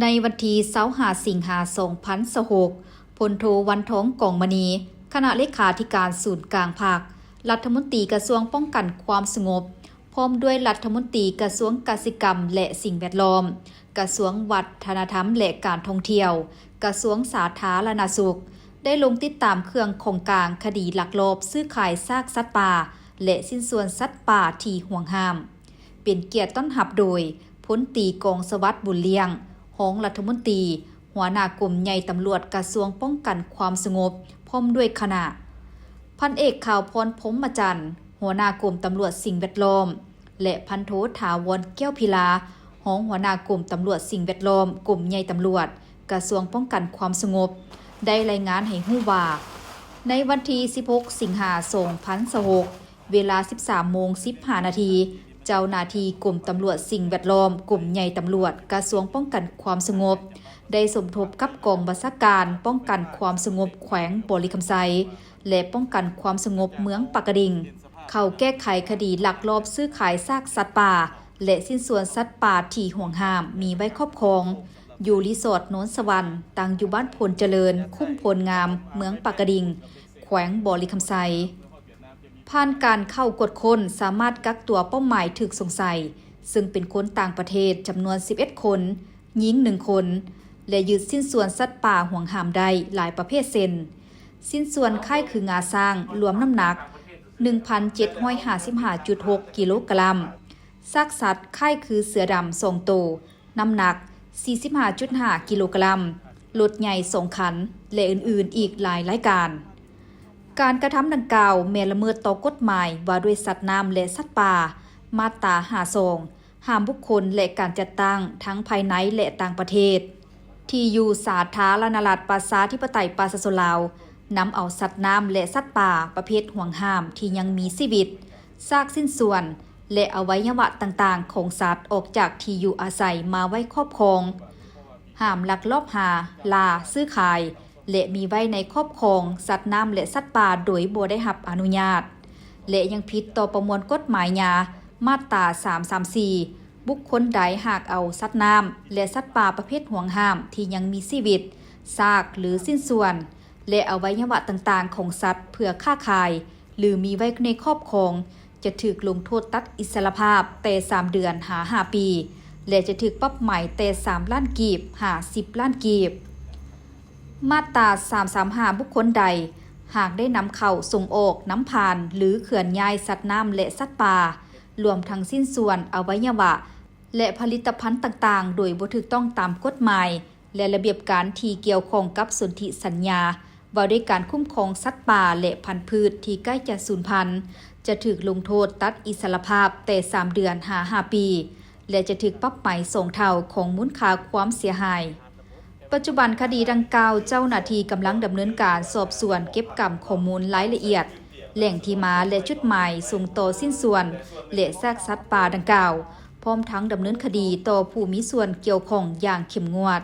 ໃນວັນທີຊາວຫ້າ ສິງຫາ ສອງພັນຊາວຫົກ, ພົນໂທ ວັນທອງ ກອງມະນີ, ຄະນະເລຂາທິການສູນກາງພັກ, ລັດຖະມົນຕີກະຊວງປ້ອງກັນຄວາມສະຫງົບ, ພ້ອມດ້ວຍລັດຖະມົນຕີກະຊວງກະສິກຳ ແລະ ສິ່ງແວດລ້ອມ, ກະຊວງວັດທະນະທຳ ແລະ ການທ່ອງທ່ຽວ, ກະຊວງສາທາລະນະສຸກ, ໄດ້ລົງຕິດຕາມເຄື່ອງຂອງກາງຄະດີລັກລອບຊື້ຂາຍຊາກສັດປ່າ ແລະ ຊິ້ນສ່ວນສັດປ່າທີ່ຫວງຫ້າມ. ເປັນກຽດຕ້ອນຮັບໂດຍ ພົນຕີ ກອງສະຫວັດ ບຸນລ້ຽງ, ຮອງລັດຖະມົນຕີ, ຫົວໜ້າກົມໃຫຍ່ຕຳຫຼວດກະຊວງປ້ອງກັນຄວາມສະຫງົບ ພ້ອມດ້ວຍຄະນະ, ພັນເອກ ຂາວພອນ ພົມມະຈັນ, ຫົວໜ້າກົມຕຳຫຼວດສິ່ງແວດລ້ອມ ແລະ ພັນໂທ ຖາວອນ ແກ້ວພິລາ, ຮອງຫົວໜ້າກົມຕຳຫຼວດສິ່ງແວດລ້ອມ ກົມໃຫຍ່ຕຳຫຼວດ ກະຊວງປ້ອງກັນຄວາມສະຫງົບ ໄດ້ລາຍງານໃຫ້ຮູ້ວ່າ, ໃນວັນທີສິບຫົກ ສິງຫາ ສອງພັນຊາວຫົກ, ເວລາສິບສາມໂມງສິບຫ້ານາທີ, ເຈົ້າໜ້າທີ່ກົມຕຳຫຼວດສິ່ງແວດລ້ອມ ກົມໃຫຍ່ຕຳຫຼວດ ກະຊວງປ້ອງກັນຄວາມສະຫງົບ ໄດ້ສົມທົບກັບກອງບັນຊາການປ້ອງກັນຄວາມສະຫງົບແຂວງບໍລິຄຳໄຊ ແລະ ປ້ອງກັນຄວາມສະຫງົບເມືອງປາກກະດິງ ເຂົ້າແກ້ໄຂຄະດີລັກລອບຊື້ຂາຍຊາກສັດປ່າ ແລະ ຊິ້ນສ່ວນສັດປ່າທີ່ຫວງຫ້າມມີໄວ້ຄອບຄອງ ຢູ່ຣີສອດໂນນສະຫວັນ, ຕັ້ງຢູ່ບ້ານໂພນຈະເລີນ, ຄຸ້ມໂພນງາມ, ເມືອງປາກກະດິງ, ແຂວງບໍລິຄຳໄຊ. ຜ່ານການເຂົ້າກວດຄົ້ນ, ສາມາດກັກຕົວເປົ້າໝາຍຖືກສົງໄສ, ເຊິ່ງເປັນຄົນຕ່າງປະເທດ ຈຳນວນສິບເອັດຄົນ, ຍິງໜຶ່ງຄົນ ແລະ ຍຶດຊິ້ນສ່ວນສັດປ່າຫວງຫ້າມໄດ້ຫຼາຍປະເພດ ເຊັ່ນ: ຊິ້ນສ່ວນຄ້າຍຄືງາຊ້າງ ລວມນ້ຳໜັກ ໜຶ່ງພັນເຈັດຮ້ອຍຫ້າສິບຫ້າຈຸດຫົກກິໂລກະລັມ, ຊາກສັດຄ້າຍຄືເສືອດຳສອງໂຕ, ນ້ຳໜັກສີ່ສິບຫ້າຈຸດຫ້າກິໂລກະລັມ, ລົດໃຫຍ່ສອງຄັນ ແລະ ອື່ນໆອີກຫຼາຍລາຍການ. ການກະທຳດັ່ງກ່າວແມ່ນລະເມີດຕໍ່ກົດໝາຍວ່າດ້ວຍສັດນ້ຳ ແລະ ສັດປ່າ, ມາດຕາຫ້າສອງ, ຫ້າມບຸກຄົນ ແລະ ການຈັດຕັ້ງທັງພາຍໃນ ແລະ ຕ່າງປະເທດ ທີ່ຢູ່ສາທາລະນະລັດ ປະຊາທິປະໄຕ ປະຊາຊົນລາວ ນຳເອົາສັດນ້ຳ ແລະ ສັດປ່າປະເພດຫວງຫ້າມທີ່ຍັງມີຊີວິດ, ຊາກຊິ້ນສ່ວນ ແລະ ອະໄວຍະວະຕ່າງໆຂອງສັດອອກຈາກທີ່ຢູ່ອາໄສມາໄວ້ຄອບຄອງ, ຫ້າມລັກລອບຫາ, ລ່າ, ຊື້ຂາຍ ແລະ ມີໄວ້ໃນຄອບຄອງສັດນ້ຳ ແລະ ສັດປ່າໂດຍບໍ່ໄດ້ຮັບອະນຸຍາດ ແລະ ຍັງຜິດຕໍ່ປະມວນກົດໝາຍຍາ ມາດຕາສາມສາມສີ່, ບຸກຄົນໃດຫາກເອົາສັດນ້ຳ ແລະ ສັດປ່າປະເພດຫວງຫ້າມທີ່ຍັງມີຊີວິດ, ຊາກ ຫຼື ຊິ້ນສ່ວນ ແລະ ອະໄວຍະວະຕ່າງໆຂອງສັດເພື່ອຄ້າຂາຍ ຫຼື ມີໄວ້ໃນຄອບຄອງ ຈະຖືກລົງໂທດຕັດອິດສະລະພາບແຕ່ສາມເດືອນຫາຫ້າປີ ແລະ ຈະຖືກປັບໃໝແຕ່ສາມລ້ານກີບຫາສິບລ້ານກີບ. ມາດຕາສາມສາມຫ້າ ບຸກຄົນໃດຫາກໄດ້ນຳເຂົ້າ, ສົ່ງອອກ, ນຳຜ່ານ ຫຼື ເຄື່ອນຍ້າຍສັດນ້ຳ ແລະ ສັດປ່າ, ລວມທັງຊິ້ນສ່ວນ, ອະໄວຍະວະ ແລະ ຜະລິດຕະພັນຕ່າງໆ ໂດຍບໍ່ຖືກຕ້ອງຕາມກົດໝາຍ ແລະ ລະບຽບການທີ່ກ່ຽວຂ້ອງກັບສົນທິສັນຍາວ່າດ້ວຍການຄຸ້ມຄອງສັດປ່າ ແລະ ພັນພືດທີ່ໃກ້ຈະສູນພັນ, ຈະຖືກລົງໂທດຕັດອິດສະລະພາບແຕ່ສາມເດືອນຫາຫ້າປີ ແລະ ຈະຖືກປັບໃໝສອງເທົ່າຂອງມູນຄ່າຄວາມເສຍຫາຍ. ປັດຈຸບັນຄະດີດັ່ງກ່າວ ເຈົ້າໜ້າທີ່ກຳລັງດຳເນີນການສອບສວນເກັບກຳຂໍ້ມູນລາຍລະອຽດ, ແຫຼ່ງທີ່ມາ ແລະ ຈຸດໝາຍສົ່ງຕໍ່ຊິ້ນສ່ວນ ແລະ ຊາກສັດປ່າດັ່ງກ່າວ, ພ້ອມທັງດຳເນີນຄະດີຕໍ່ຜູ້ມີສ່ວນກ່ຽວຂ້ອງຢ່າງເຂັ້ມງວດ.